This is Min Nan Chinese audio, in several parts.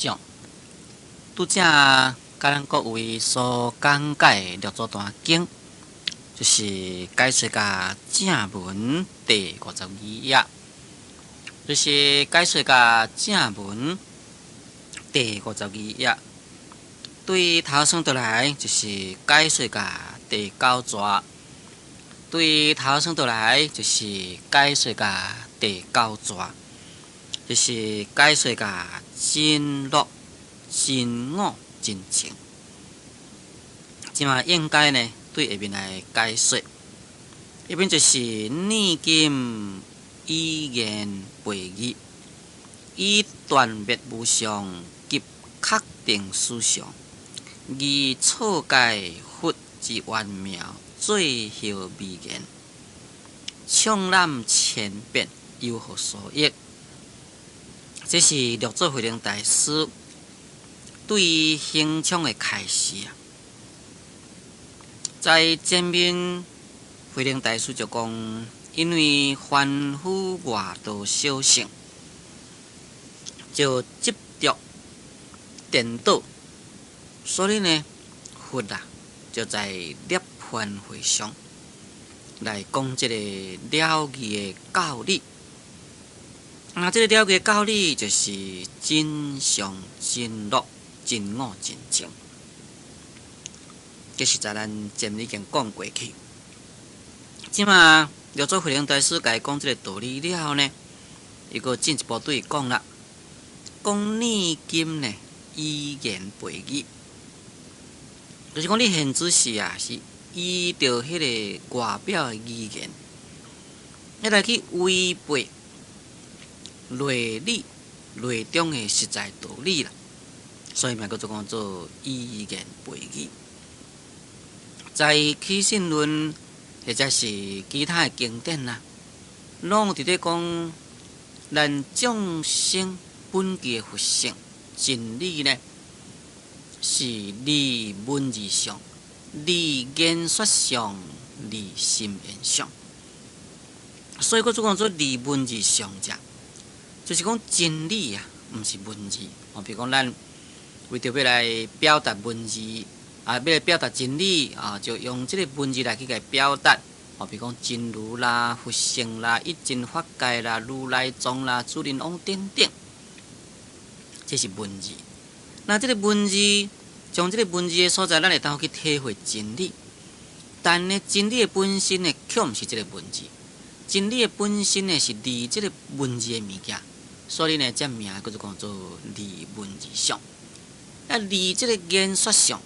長，拄才共咱各位所講解的《六祖壇經》，就是解說甲正文第五十二頁，就是解說甲正文第五十二頁。對頭先倒來就是解說甲第九逝，對頭先倒來就是解說甲第九逝，就是解說甲真樂、真我、真情。這馬應該呢，對下面來解說，一邊就是念今語言背義，以斷滅無常及確定實相，而錯解佛之玄妙最後微言，暢覽千變，有何所益？這是六祖慧能大師對行充的開示啊！在前面，慧能大師就講，因為凡夫外道小乘，就執著顛倒，所以呢，佛啊就在涅槃會上來講這個了義的教理。啊，這個了義的教理就是真相、真樂、真我、真情。這是在咱前面已經講過去。這馬六祖慧能大師共伊講這個道理了後呢，伊閣進一步對伊講啦，講念今呢語言背義，就是講你現此時啊是依著彼个外表的語言，欲來去違背內理內中的實在道理啦，所以嘛叫做講做語言背義。在《起信論》或者是其他的經典啦，攏佇咧講咱眾生本具的佛性真理呢，是離文字相、離言說相、離心言相。所以閣做講做離文字相者，就是講真理啊，毋是文字。哦，比如講咱為著欲來表達文字。啊，欲來表達真理啊，就用這个文字來去共表達。哦，比如講真如啦、佛性啦、一真法界啦、如來藏啦、主人翁等等，這是文字。那這个文字，從這个文字的所在，咱會當去體會真理。但呢，真理的本身呢，卻毋是這个文字。真理的本身呢，是離這个文字的物件，所以呢，這名叫做講做離文字相。啊，離這个言說相。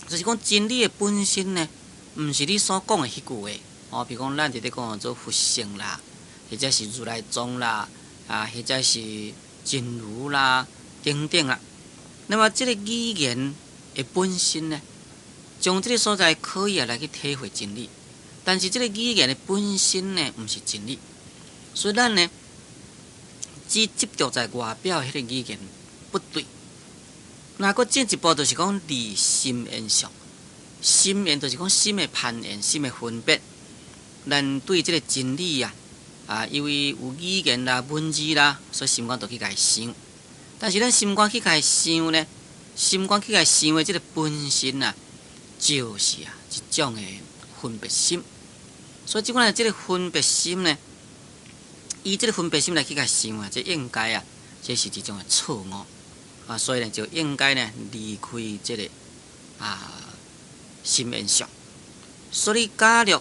就是講真理的本身呢，毋是你所講的彼句話。哦，比如講咱佇咧講做佛性啦，或者是如來藏啦，啊，或者是真如啦，等等啦。那麼這个語言的本身呢，從這个所在可以啊來去體會真理，但是這个語言的本身呢，毋是真理。所以咱呢，只執著在外表彼个語言不對。那閣進一步就是講離心言相，心言就是講心的攀緣、心的分別。咱對這个真理啊，啊，因為有語言啦、文字啦，所以心肝就去共伊想。但是咱心肝去共伊想呢，心肝去共伊想的這个本身啊，就是啊一種的分別心。所以這款的這个分別心呢，以這个分別心來去共伊想啊，這應該啊，這是一種的錯誤。啊，所以呢，就應該呢離開這个啊心言相。所以，假如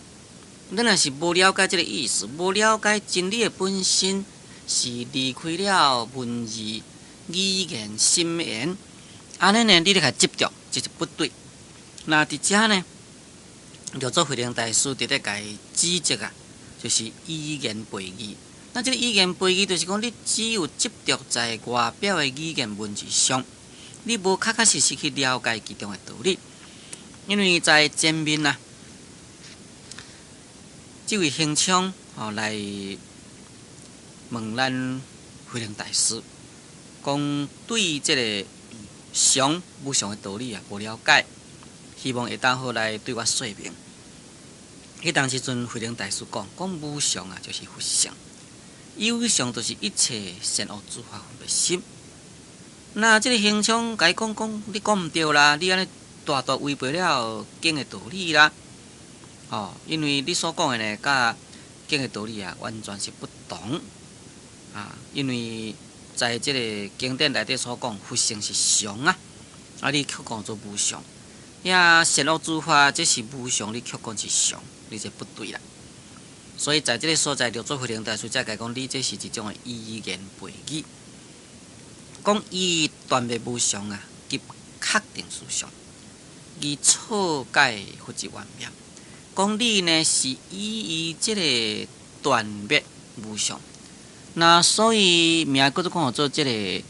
咱若是無了解這个意思，無了解真理的本身是離開了文字、語言、心言，按呢呢，你咧共執著，就是不對。那佇遮呢，六祖慧能大師佇咧共伊指責啊，就是語言背義。那這个語言背義，就是講你只有執著在外表的語言文字上，你無確確實實去了解其中的道理。因為在前面啊，這位行充吼來問咱慧能大師，講對這个常無常的道理啊無了解，希望會當好來對我說明。彼當時陣慧能大師講，講無常啊，就是佛性。有常就是一切善惡諸法分別心。那這个行充共伊講講，你講毋對啦，你按呢大大違背了經的道理啦。哦，因為你所講的呢，佮經的道理啊，完全是不同。啊，因為在這个經典內底所講，佛性是常啊，啊你卻講做無常。遐善惡諸法，這是無常，你卻講是常，你這不對啦。所以在這个所在，六祖慧能大師才共伊講，你這是一種的以言背義。講以斷滅無常啊，及確定實相，而錯解佛之玄妙。講你呢是以伊這个斷滅無常，那所以名叫做講做這个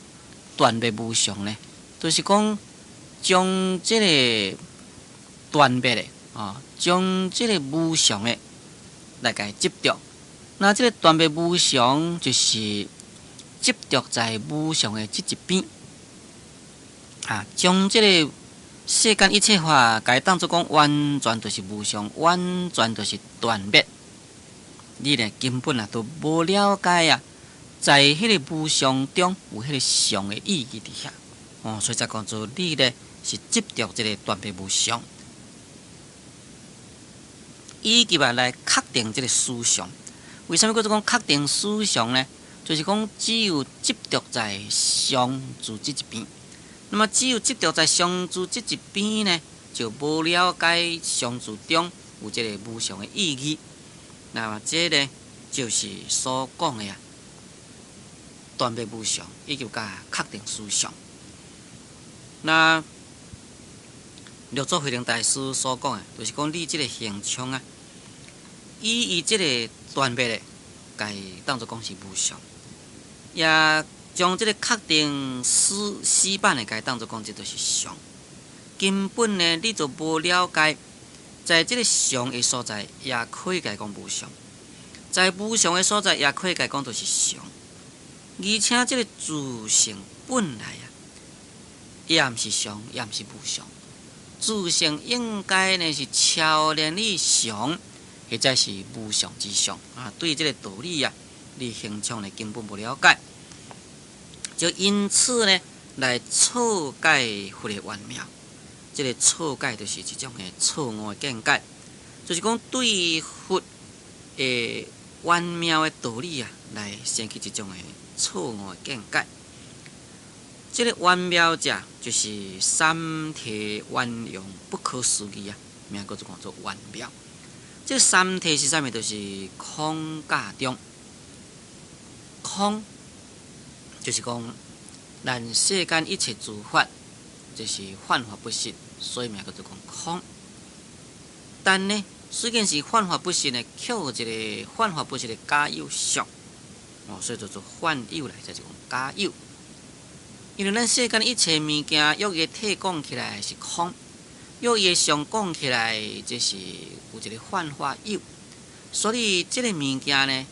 斷滅無常呢，就是講將這个斷滅的啊，將這个無常的來共伊執著。那這个斷滅無常就是執著在無常的這一邊，啊，將這个世間一切法，共伊當做講完全就是無常，完全就是斷滅。你呢根本啊都無了解啊，在彼个無常中有彼个常的意義佇遐，哦，所以才講做你呢是執著這个斷滅無常，以及啊來確定這个實相。為啥物叫做講確定實相呢？就是講只有執著在常住這一邊，那麼只有執著在常住這一邊呢，就無了解常住中有這个無常的意義。那麼這呢，就是所講的啊，斷滅無常，以及佮確定實相。那六祖慧能大師所講的，就是講你這个行充啊，以伊這个斷滅的，共伊當做講是無常。也將這个確定死死板的，共伊當做講這就是常。根本呢，你就無了解，在這个常的所在，也可以共伊講無常；在無常的所在，也可以共伊講就是常。而且這个自性本來啊，也毋是常，也毋是無常。自性應該呢是超然於常，或者是無常之相啊。對這个道理啊，你行充呢根本無了解。就因此呢，來錯解佛的玄妙。這个錯解就是一種的錯誤的見解，就是講對佛的玄妙的道理啊，來生起一種的錯誤的見解。這个玄妙者，就是三諦圓融不可思議啊，名叫做講做玄妙。這个三諦是啥物？就是空假中，空就是講咱世間一切諸法，這是幻化不實，所以名叫做講空。但呢，雖然是幻化不實呢，卻有一个幻化不實的假有相，哦，所以叫做幻有來，才是講假有。因為咱世間一切物件，用伊的體講起來是空，用伊的相講起來，這是有一个幻化有。所以這个物件呢，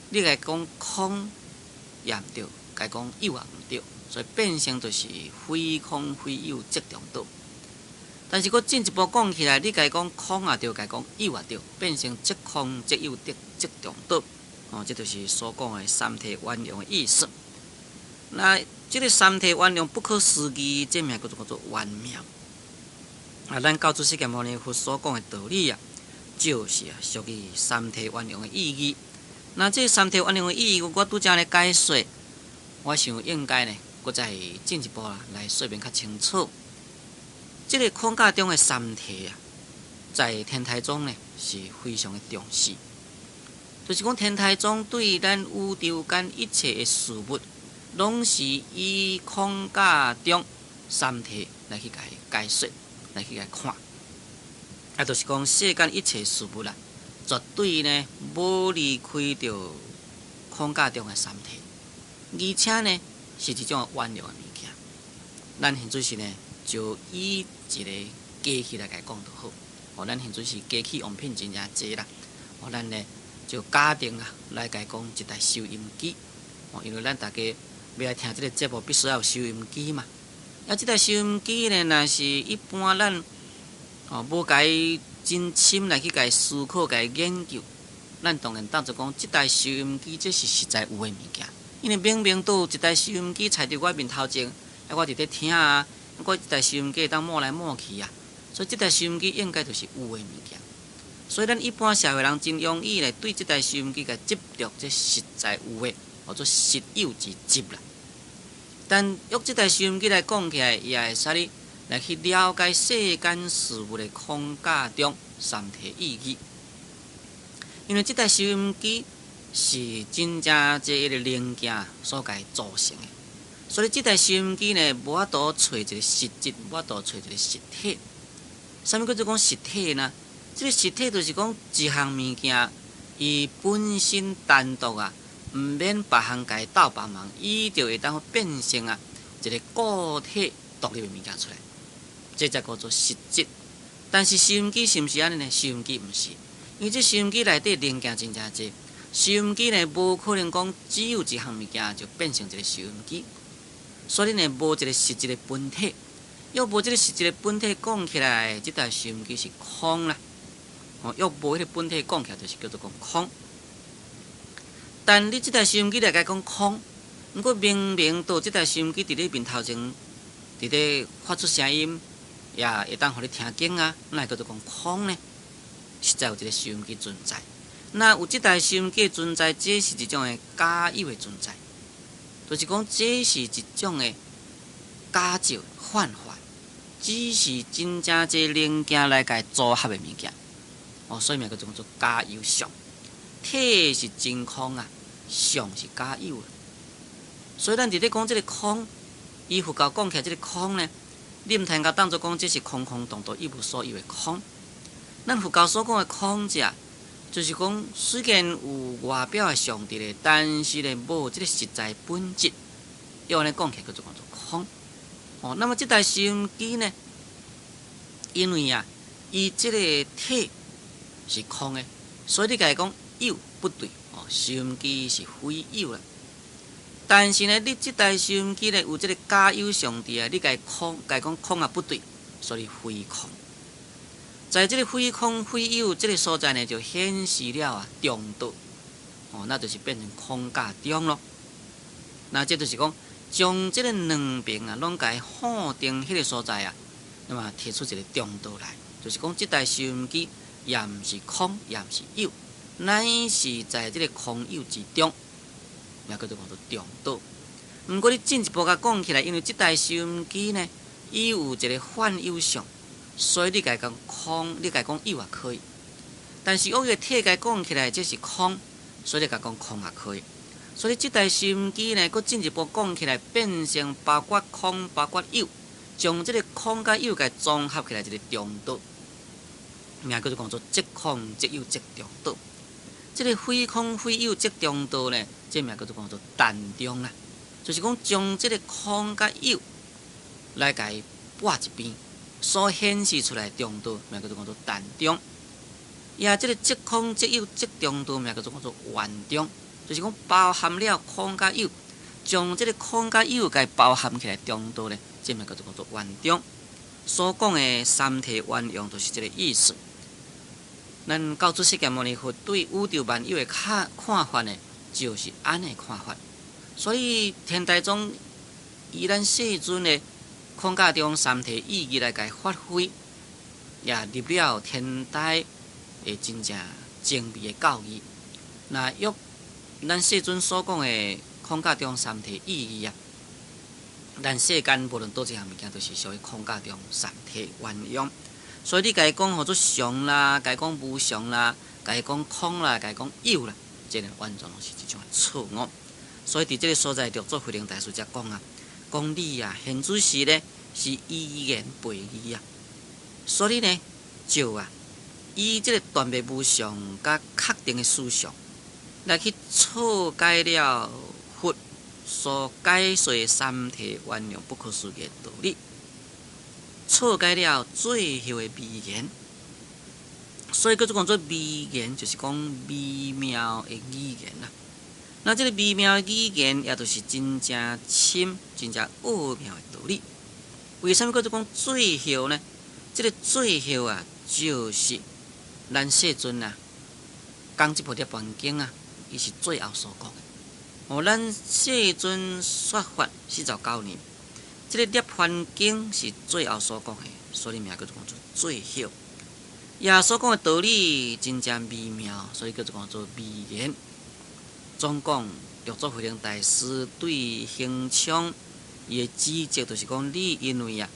你共伊講空也毋對，共伊講有也毋對，所以變成就是非空非有即中道。但是閣進一步講起來，你共伊講空也對，共伊講有也對，變成即空即有的即中道。哦，這就是所講的三諦圓融的意思。那這个三諦圓融不可思議，這名叫做叫做玄妙。啊，咱到祖釋迦牟尼佛所講的道理啊，就是啊屬於三諦圓融的意義。那這三諦圓融的意義，我拄才咧解說，我想應該呢，閣再進一步啊來說明較清楚。這个空假中的三諦啊，在天台宗呢是非常的重視。就是講天台宗對咱宇宙間一切的事物，攏是以空假中三諦來去共伊解說，來去共伊看。啊，就是講世間一切事物啦，絕對呢無離開著空假中的三諦，而且呢是一種圓融的物件。咱現在是呢，就以一個機器來共伊講就好。哦，咱現在是機器用品真正濟啦。哦，咱呢就假定啊，來共伊講一台收音機。哦，因為咱大家欲來聽這个節目，必須要有收音機嘛。啊，這台收音機呢，若是一般咱哦無共伊真深來去共伊思考、共伊研究，咱當然當做講，這台收音機這是實在有的物件。因為明明都有一台收音機揣佇我面頭前，我佇咧聽啊，我這台收音機會當摸來摸去啊，所以這台收音機應該就是有的物件。所以咱一般社會人真容易來對這台收音機共執著這實在有的，號做實有之執啦。但用這台收音機來講起來，也會使你來去了解世間事物的框架中三體意義。因為這台收音機是真正濟个零件所共組成的，所以這台收音機呢，無法度揣一個實質，無法度揣一個實體。啥物叫做講實體呢？這個實體就是講一項物件，伊本身單獨啊，毋免別項共伊鬥幫忙，伊就會當變成啊一個個體獨立的物件出來，這才叫做實質。但是收音機是毋是按呢呢？收音機毋是，因為這收音機內底零件真正濟，收音機呢無可能講只有一項物件就變成一個收音機，所以呢無一個實質的本體，若無這個實質的本體，講起來，這台收音機是空啦。哦，若無彼個本體，講起來就是叫做講空。但你這台收音機來共伊講空，毋過明明都這台收音機佇你面頭前，佇咧發出聲音，也會當予你聽見啊，哪會叫做講空呢？實在有一個收音機存在。若有這台收音機存在，這是一種的假有的存在，就是講這是一種的假借幻化，只是真正濟零件來共伊組合的物件。哦，所以名叫做做假有相。體是真空啊，相是假有啊。所以咱佇咧講這個空，以佛教講起來，這個空呢，你毋通共當做講這是空空洞洞一無所有的空。咱佛教所講的空者，就是講雖然有外表的相佇咧，但是呢無這個實在本質。欲按呢講起來叫做講做空。哦，那麼這台收音機呢，因為啊，伊這個體是空的，所以你共伊講有不對哦，收音機是非有啦。但是呢，你這台收音機呢有這個假有相佇啊，你共伊空，共伊講空也不對，所以非空。在這個非空非有這個所在呢，就顯示了啊中道，哦，那就是變成空佮中囉。那這就是講將這個兩邊啊，攏共伊否定彼個所在啊，那麼提出一個中道來，就是講這台收音機也毋是空，也毋是有，乃是在這個空有之中，也叫做講做中道。毋過你進一步共講起來，因為這台收音機呢，伊有一個幻有相，所以你共伊講空，你共伊講有也可以。但是用伊個體共伊講起來，這是空，所以你共伊講空也可以。所以這台收音機呢，閣進一步講起來，變成包括空，包括有，將這個空佮有共綜合起來一個中道，名叫做講做即空即有即中道。這個非空非有即中道呢，這名叫做講做談中啦，就是講將這個空佮有來共伊撥一邊，所顯示出來中道，名叫做講做談中。也這個即空即有即中道，名叫做講做圓中，就是講包含了空佮有，將這個空佮有共伊包含起來中道呢，這名叫做講做圓中。所講的三體運用就是這個意思。咱教主釋迦牟尼佛對宇宙萬有的看看法呢，就是按呢看法。所以天台宗以咱世尊的框架中三體意義來共伊發揮，也入了天台的真正精微的教義。若欲咱世尊所講的框架中三體意義啊，咱世間無論佗一項物件，都是屬於框架中三體運用。所以你共伊講號做常啦，共伊講無常啦，共伊講空啦，共伊講有啦，這個完全攏是一種錯誤。所以佇這個所在，六祖慧能大師才講啊，講你啊，現此時呢是依言背義啊，所以呢，就啊，以這個斷滅無常佮確定的思想來去錯解了佛所解說的三諦圓融不可思議的道理。錯解了最後的微言，所以叫做講做微言，就是講微妙的語言啦。那這個微妙的語言，也就是真正深、真正奧妙的道理。為啥物叫做講最後呢？這個最後啊，就是咱世尊啊，講這部涅槃經啊，伊是最後所講的。哦，咱世尊說法49年。這个涅槃經是最後所講的，所以名叫做講做最後。也所講的道理真正微妙，所以叫做講做微言。總講六祖慧能大師對行充伊的指責，就是講你因為啊，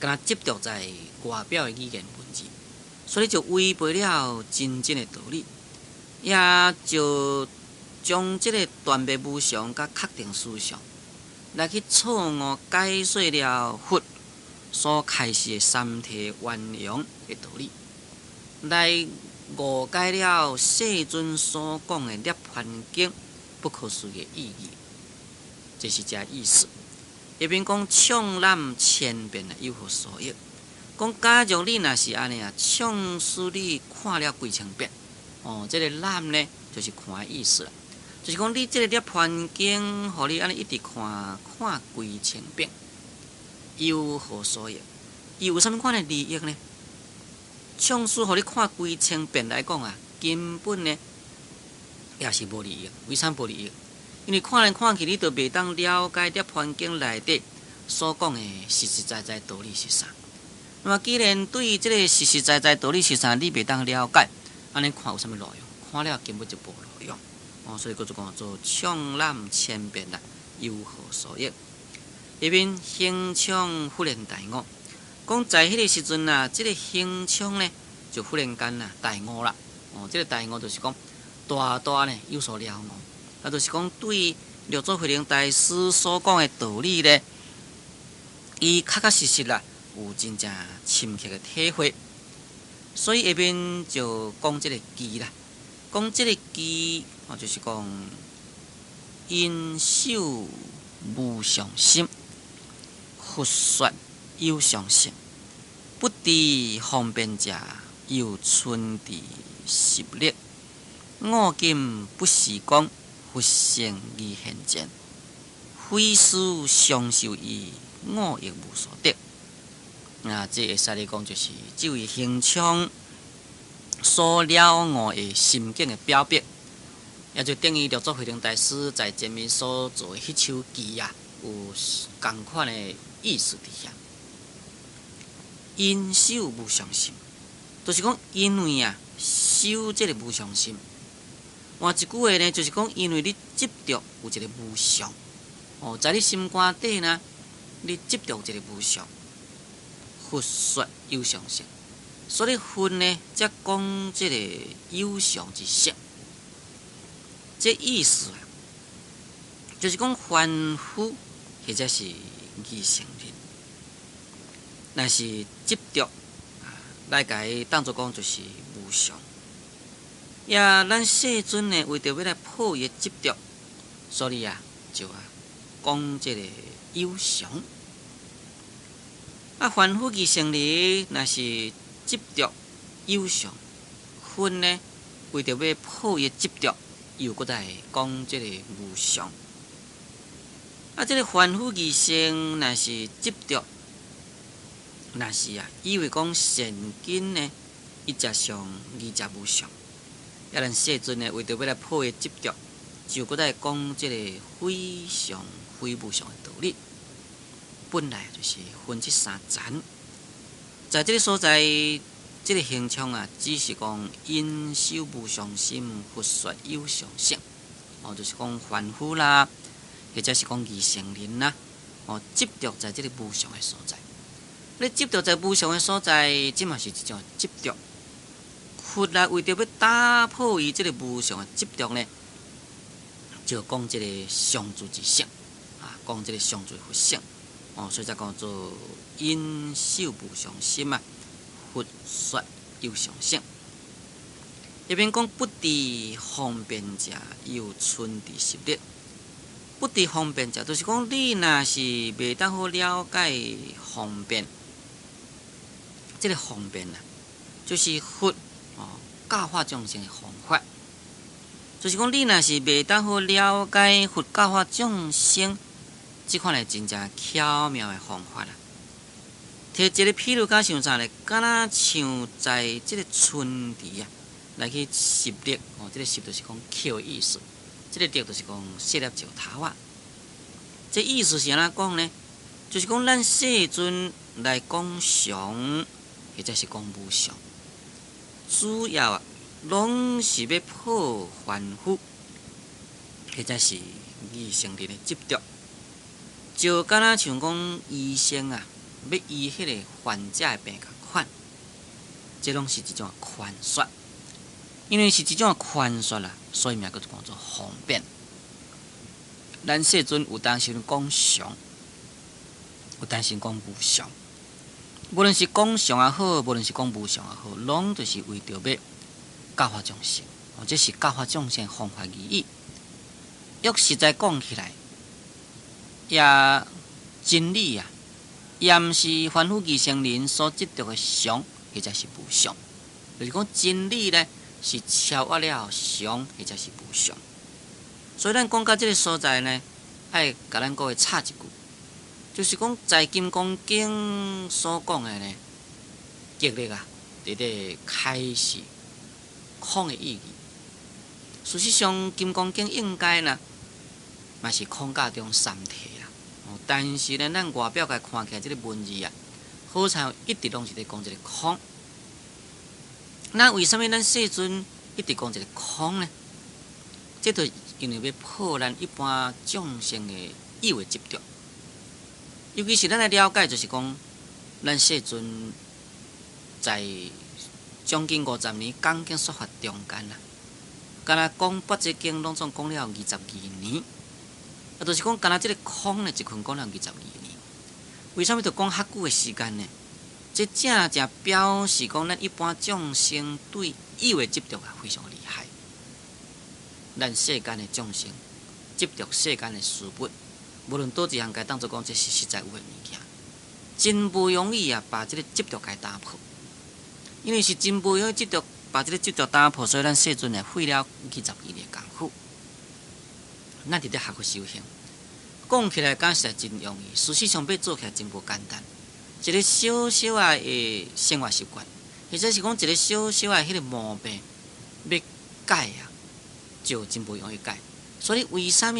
敢若執著在外表的語言文字，所以就違背了真正的道理，也就將這个斷滅無常佮確定思想來去錯誤解說了佛所開示的三諦圓融的道理，來誤解了世尊所講的涅槃經不可思議的意義，這是這意思。下面講暢覽千遍有何所益？講假如你若是按呢啊，暢使你看了幾千遍，哦，這個覽呢就是看的意思啦，就是講你這個涅槃經，予你按呢一直看看幾千遍，有何所益？伊有啥物款的利益呢？暢使予你看幾千遍來講啊，根本呢也是無利益。為啥無利益？因為看來看去，你都袂當了解涅槃經內底所講的實實在在道理是啥。那麼既然對這个實實在在道理是啥，你袂當了解，按呢看有啥物路用？看了根本就無路用。哦，所以閣做講做暢覽千遍啦，有何所益？下面行充忽然大悟，講在彼个時陣啊，這个行充呢就忽然間啊大悟啦。哦，這个大悟就是講大大呢有所了悟，啊，就是講對六祖慧能大師所講的道理呢，伊確確實實啦有真正深刻的體會。所以下面就講這个偈啦，講這个偈哦，就是講因修無常心，佛說有常性，不知方便者，猶存著習力。我今不是講佛乘而現前，非師常授意，我亦無所得。啊，這會使來講，就是這位行充所了悟的心境的表白，也就等於六祖慧能大師在前面所做的彼首偈啊，有仝款的意思佇遐。因修無常心，就是講因為啊修這个無常心。換一句話呢，就是講因為你執著有一个無常，哦，在你心肝底呢，你執著一个無常，佛說有常性，所以佛呢才講這个有常之性。這意思啊，就是講凡夫或者是二乘人，若是執著來共伊當作講就是無常。也咱世尊呢，為著欲來破伊的執著，所以啊，就啊講這个有常。啊，凡夫二乘人若是執著有常，佛呢為著欲破伊的執著，又閣再講這个無常。啊，這个凡夫二乘若是執著，若是啊以為講善根呢，伊才常，而才無常。啊，咱世尊呢，為著欲來破伊執著，就閣再講這个非常非無常的道理。本來就是分這三層，在這个所在，這个行充啊，只是講因修無常心，佛說有常性。哦，就是講凡夫啦，或者是講二乘人啦，哦，執著在這个無常的所在。你執著在無常的所在，這嘛是一種執著。佛來為著欲打破伊這个無常的執著呢，就講這个常住之性，啊，講這个常住佛性，哦，所以才講做因修無常心啊，佛說有常性。下面講不知方便者，猶存著習力。不知方便者，就是講你若是袂當好了解方便，這个方便啊，就是佛哦教化眾生的方法，就是講你若是袂當好了解佛教化眾生這款的真正巧妙的方法啦。提一个譬如，敢像啥咧？敢若像在這个春池啊，來去拾礫哦，這个拾就是講抾的意思，這个礫就是講細粒石頭仔。這意思是按怎講呢？就是講咱世尊來講常，或者是講無常，主要啊，攏是欲破凡夫，或者是二乘人的執著。就敢若像講醫生啊，欲醫彼个患者的病仝款，這攏是一種勸說。因為是一種勸說啦，所以名叫做講做方便。咱世尊有當時講常，有當時講無常。無論是講常也好，無論是講無常也好，攏就是為著欲教化眾生，或者是教化眾生方法而已。欲實在講起來，也真理啊，也毋是凡夫二乘人所執著的常，或者是無常。就是講真理呢，是超越了常，或者是無常。所以咱講到這个所在呢，愛共咱各位插一句，就是講在《金剛經》所講的呢，極力啊，佇咧開示空的意義。事實上，《金剛經》應該呢，嘛是空教中三諦啦。但是呢，咱外表共看起來這个文字啊，好像一直攏是咧講這个空。那為啥物咱世尊一直講這个空呢？這就因為欲破咱一般眾生的有的執著。尤其是咱來了解，就是講咱世尊在將近50年講經說法中間啦，敢若講般若經，攏總講了22年，啊，就是講敢若這个空呢，一份講了二十二年。為啥物著講遐久的時間呢？這正正表示講，咱一般眾生對有的執著啊，非常厲害。咱世間的眾生執著世間的事物，無論佗一項，共當做講這是實在有的物件，真無容易啊！把這个執著共打破，因為是真無容易執著，把這个執著打破，所以咱世尊會費了二十二年功夫。咱佇咧學佛修行，講起來敢實在真容易，事實上欲做起來真無簡單。一个小小仔的生活習慣，或者是講一个小小仔彼个毛病，欲改啊，就真無容易改。所以為啥物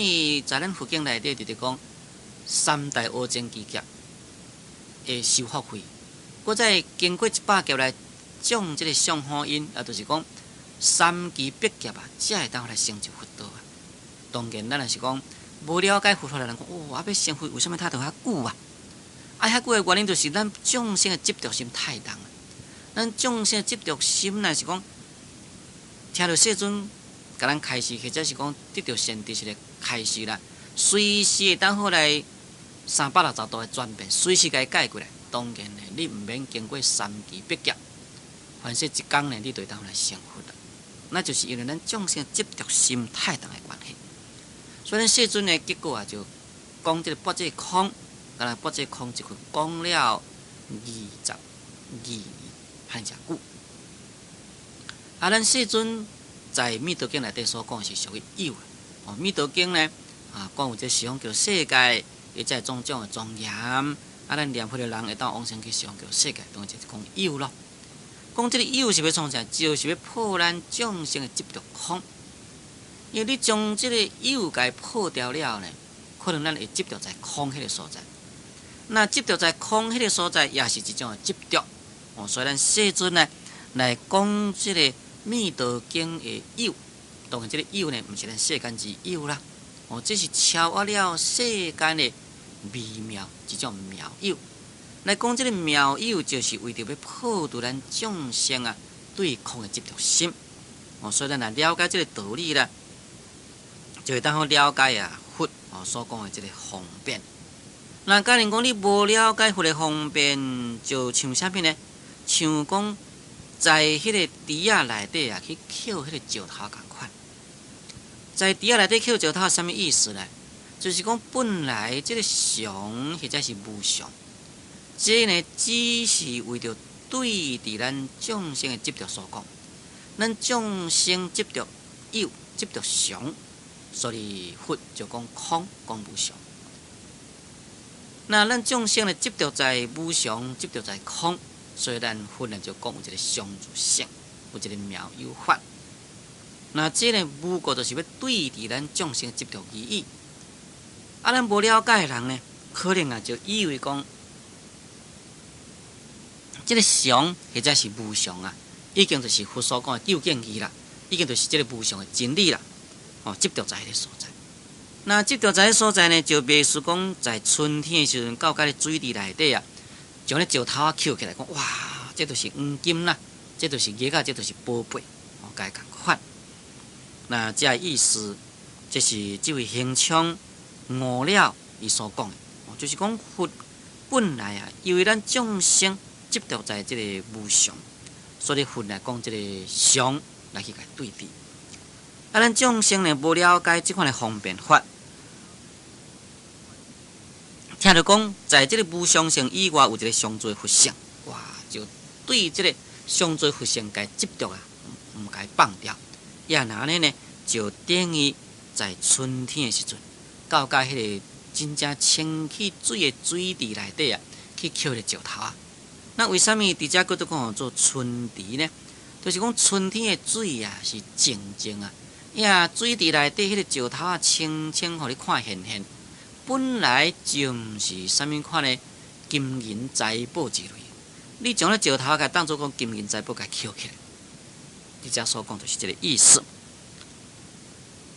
在咱佛經內底，直直講三大阿僧祇劫的修福慧，閣再經過100劫來種這个相好因，也就是講三期百劫啊，才會當來成就佛道啊。當然，咱若是講無了解佛法的人講，哦，啊欲成佛，為啥物拖著遐久啊？啊，遐久的原因就是咱眾生的執著心太重。咱眾生的執著心，若是講聽著世尊共咱開示，或者是講得著善知識的開示啦，隨時會當好來360度的轉變，隨時共伊改過來。當然呢，你毋免經過三期百劫，凡說一工呢，你就會當來成佛啦。那就是因為咱眾生執著心太重的關係。所以咱世尊的結果啊，就講這个般若空，敢若般若空一份講了22年，遐爾久。啊，咱世尊在《彌陀經》內底所講是屬於有的。哦，《彌陀經》呢，啊，講有這十方極樂世界，一切種種的莊嚴，啊，咱念佛的人會當往生去十方極樂世界，當然就是講有咯。講這个有是欲創啥？就是欲破咱眾生的執著空。因為你將這个有共破掉了呢，可能咱會執著在空彼个所在。那執著在空彼个所在，也是一種的執著。哦，所以咱世尊呢來講這个彌陀經的有，當然這个有呢，毋是咱世間之有啦。哦，這是超越了世間的微妙一種妙有。來講這个妙有，就是為著欲破除咱眾生啊對空的執著心。哦，所以咱來了解這个道理啦，就會當好了解啊佛哦所講的這个方便。那假如講你無了解佛的方便，就像啥物呢？像講在彼个池仔內底啊，去抾彼个石頭仝款。在池仔內底抾石頭，啥物意思呢？就是講本來這个常或者是無常，這呢只是為著對佇咱眾生的執著所講。咱眾生執著有，執著常，所以佛就講空，講無常。那咱眾生呢，執著在無常，執著在空，所以咱佛呢就講有一个相似性，有一个妙有法。那這个無過就是欲對佇咱眾生執著而已。啊，咱無了解的人呢，可能啊，就以為講，這个常或者是無常啊，已經就是佛所講的究竟義啦，已經就是這个無常的真理啦。哦，執著在彼个所在。那執著在彼所在呢，就袂輸講在春天的時陣，到佮个水池內底啊，將彼石頭仔抾起來，講哇，這就是黃金啦，這就是玉仔，這就是寶貝，哦，共款。那這个意思，這是這位行昌悟了伊所講的，哦，就是講佛本來啊，因為咱眾生執著在這个無常，所以佛來講這个常來去共對治。啊，咱眾生呢無了解這款的方便法，聽著講在這个無常性以外有一个上尊佛性，哇，就對這个上尊佛性共執著啊，毋共放掉。也若按呢呢，就等於在春天的時陣，到佮彼个真正清氣水的水池內底啊，去抾彼个石頭仔。那為啥物佇遮閣閣講做春池呢？就是講春天的水啊是靜靜啊，呀，水池內底彼个石頭仔清清，予你看現現。本來就毋是啥物款的金銀財寶之類，你將彼石頭仔共當做講金銀財寶共抾起來，佇遮所講就是這个意思。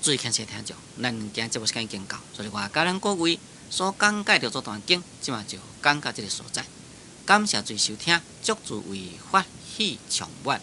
注意聽聽聽眾，咱今節目時間已經到，所以話共咱各位所講解六祖壇經，這馬就講到這个所在。感謝注意收聽，祝諸位法喜充滿。